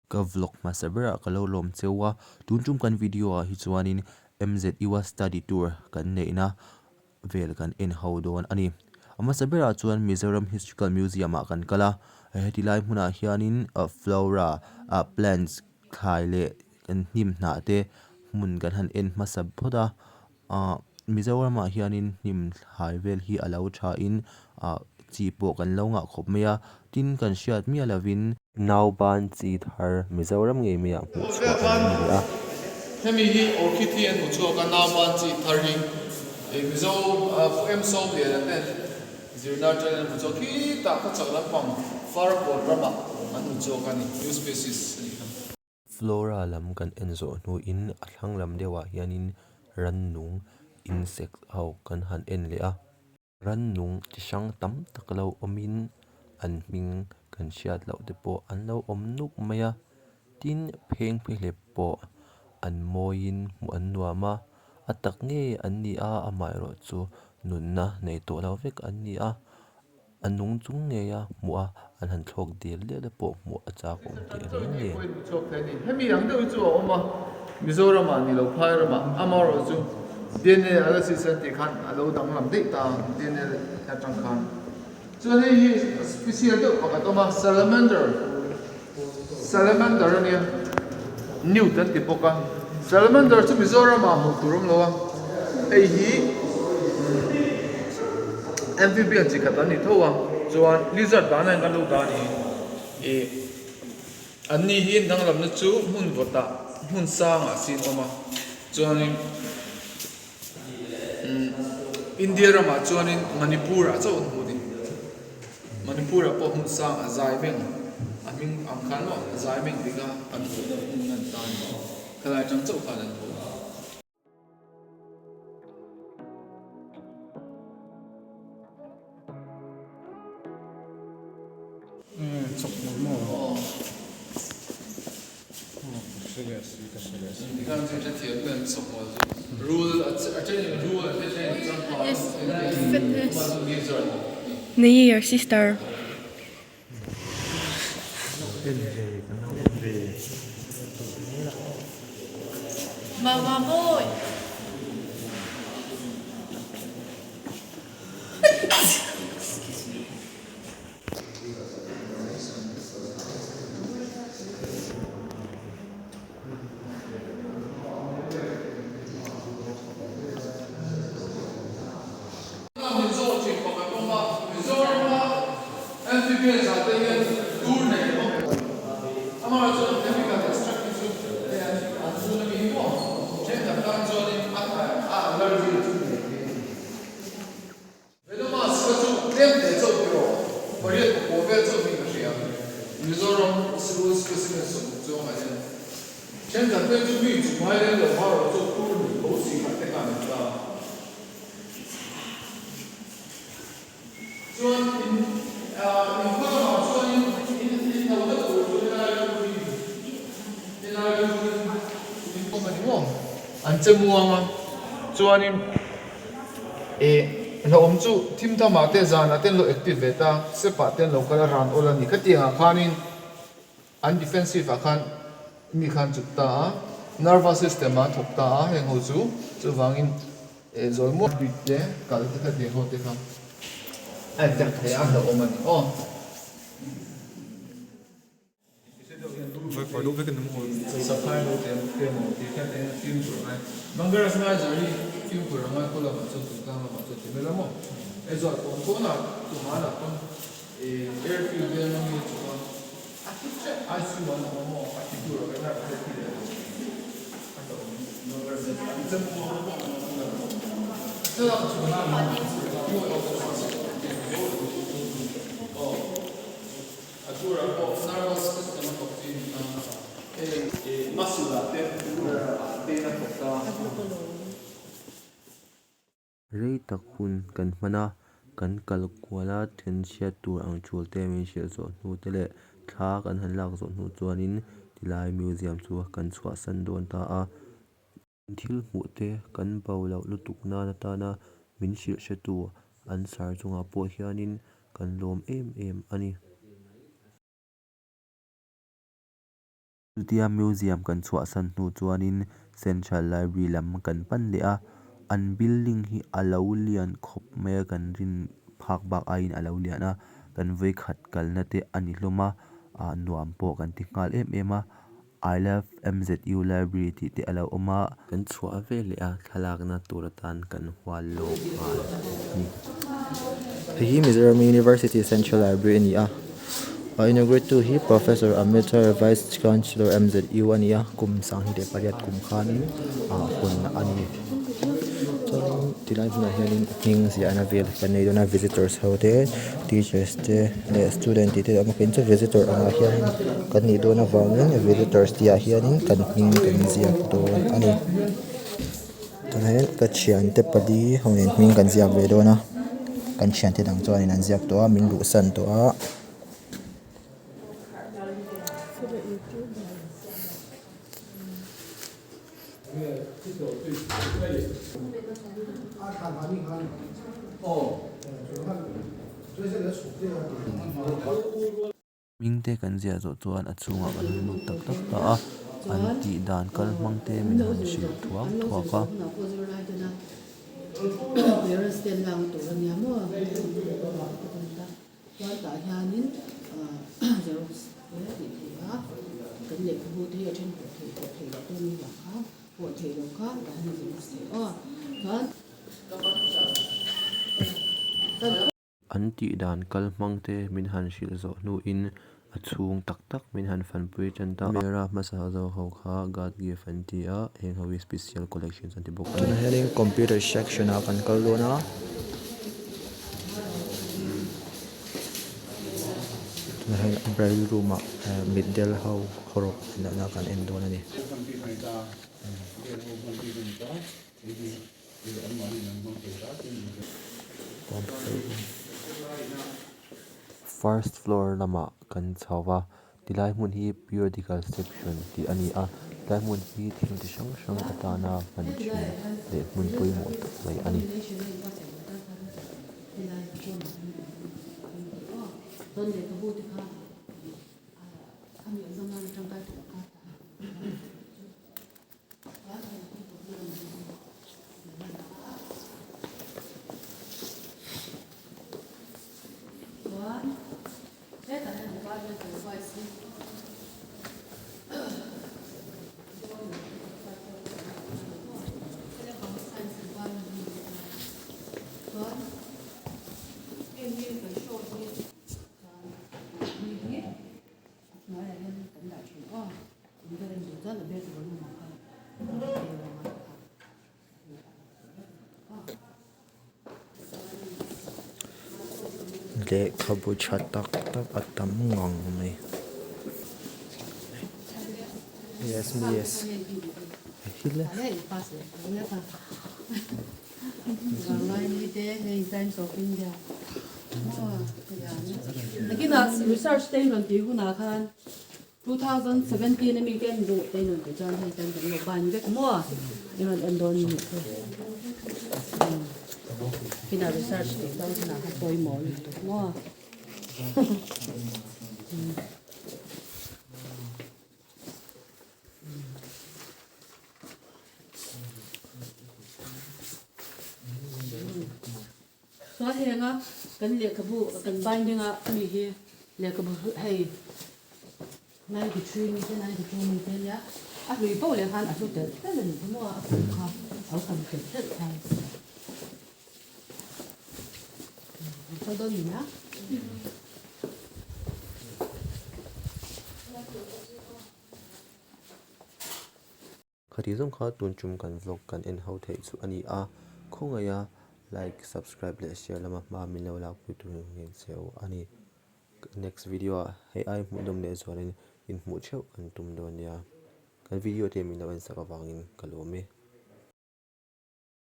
Ka vlog hmasa berah ka lo lawm cheu a, tun tum kan video ah hi chuanin MZU a study tour kan neihna vel kan en ho dawn a ni. A hmasa berah chuan Mizoram Historical Museum ah kan kal a, heti lai hmunah hianin flora, plants, thlai leh kan hnim hnah te hmun kan han en hmasa phawt a, Mizoramah hianin hnim thlai vel hi a lo thain chi pawh kan lo ngah khawp mai a, tin kan hriat miah lovin. Nauban chi thar Mizoram ngei maiah hmuh chhuah a lo ni leh a. Hemi hi orchid hi an hmu chhuak a, nauban chi thar hi Mizo Pu Sawmliana ten zirna atangin an hmu chhuak khitah khawchhak lampang Farkawn ramah an hmu chhuak a ni, new species a nih kha. Flora lam kan en zawh hnuin a thlang lam deuhah hianin rannung insect ho kan han en leh a. Rannung chi hrang tam tak lo awmin an hming kan hriat loh te pawh an lo awm nuk mai a. Tin, phengphehlep pawh an mawiin hmuh an nuam a, a tak ngei an ni a, amaherawhchu nunna nei tawh lo vek an ni a. A nung chung ngeia hmuh a, an han thlawk dil dial te pawh hmuh a chak awm teh reng nen. Hemi ang deuh hi chu a awm a, Mizoramah ni lo phai ramah amaherawhchu DNA analysis an tih khan a lo danglam daih ta a, DNA atang khan. Chuan hei hi special deuh pakhat a awm a, salamander, salamander a nia, newt an ti bawk a, salamander chu Mizoramah hmuh tur awm lo a, hei hi amphibian chi khat an ni tho a, chuan lizard dana in kan lo dah a ni ih an ni hi danglamna chu hmun vawtah hmun sangah sin awm a, chuanin India ramah chuanin Manipur ah chauh an hmu a ni. Manipur ah pawh hmun sang a zai meng a hming ang khan maw zai meng tih kha an hmuh na hmun an tan a ni. Khalai atang chauh khan an hmu. Nei your sister. Mama boy. Venomous kha chu tlem te chauh ti rawh, pariat pakua vel chauh niin ka hria. Mizoram Civil Specimen sawmruk chu a ngaih a ni. Thenkhat te chu mi chu ngai lem lo hma rawh chu tur ni tho si khat te khan an ta. Chuan in in khaw lamah chuan in in in lo deuh tur chu helai ram hi helai ram hi in awm a ni maw? An che muang a, chuanin. Ih, hlauhawm chu thim thamah te zanah te an lo active ve ta, sepah te an lo kal a ran awl a ni. Khatiangah khanin an defensive ah khan mi khan chuk ta a, nervous system ah an thawk ta a heng ho chu, chuvangin eh zawi muang bik te kal te khatiang ho te kha a attack thei a hlauhawm a ni aw. A turah pawh nervous system a thawk chi ni a, heng muscle ah te ah te a thawk a. Rei tak hun kan hman a, kan kal kual a, then chhiat tur ang thul te min hrilh zawh hnu te leh thla kan han lak zawh hnu chuanin tilai museum chu kan chhuahsan dawn ta a. Thil hmuh te kan bo loh lutuk nan atana min hrilh hretu an sar chungah pawh hianin kan lawm em em a ni. Chutia museum kan chhuahsan hnu chuanin Central Library lam kan pan leh a, an building hi a lo lian khawp mai a kan rin phak bak aiin a lo lian a, kan vawikhat kalna te a ni hlawm a, ah nuam pawh kan ti nghal em em a, I love M_Z_U library tih te a lo awm a. Kan chhuah ve leh a thlalakna tur atan kan hual lawk nghal a ni. Hei hi Mizoram University Central Library a ni a, a inaugurate tu hi Professor Amritsar Vice Chancellor M_Z_U a ni a, kum 2008 kum khanin ah hawn a ni. Chuanin tilai hmunah hianin hming ziahna vel kan nei dawn a visitors ho te teachers te leh student tih te a awm a kei chu visitor angah hianin kan nih dawn avangin visitors tih ah hianin kan hming kan ziak dawn a ni. Tunah hian ka thiante pali ho nen hming kan ziak ve dawn a kan thiante dang chuanin an ziak tawh a min luhsan tawh a. Hming te kan ziah zawh chuan a chhungah kan han lut tak tak ta a, an tih dan kal hmang te min han hrilh thuak thuak a. An tih dan kal hmang te min han hrilh zawh hnuin a chhung tak tak min han fanpui tan ta a. Camera hmasa zawk ho kha God gift an ti a, heng ho hi special collections an ti bawk a ni. Tunah hianin computer section ah kan kal dawn a. Tunah hian braille room ah mitdel ho hawrawp inahna kan en dawn a ni. First floor lamah kan chho va, tilai hmun hi periodical section tih a ni a, tilai hmun hi thil ti hrang hrang atana hman thin leh hmun pawimawh tak mai a ni. Lehkhabu tha tak tak a tam ngang mai. Yes miss. Khati zawng kha tun tum kan vlog kan en ho theih chu a ni a, khawngaih a like, subscribe leh share lama hma min lo lakpui tur ngei cheu a ni. Next video ah hei ai hmuhnawm leh zualin inhmuh theuh kan tum dawn nia. Kan video te min lo en sak avangin ka lawm e.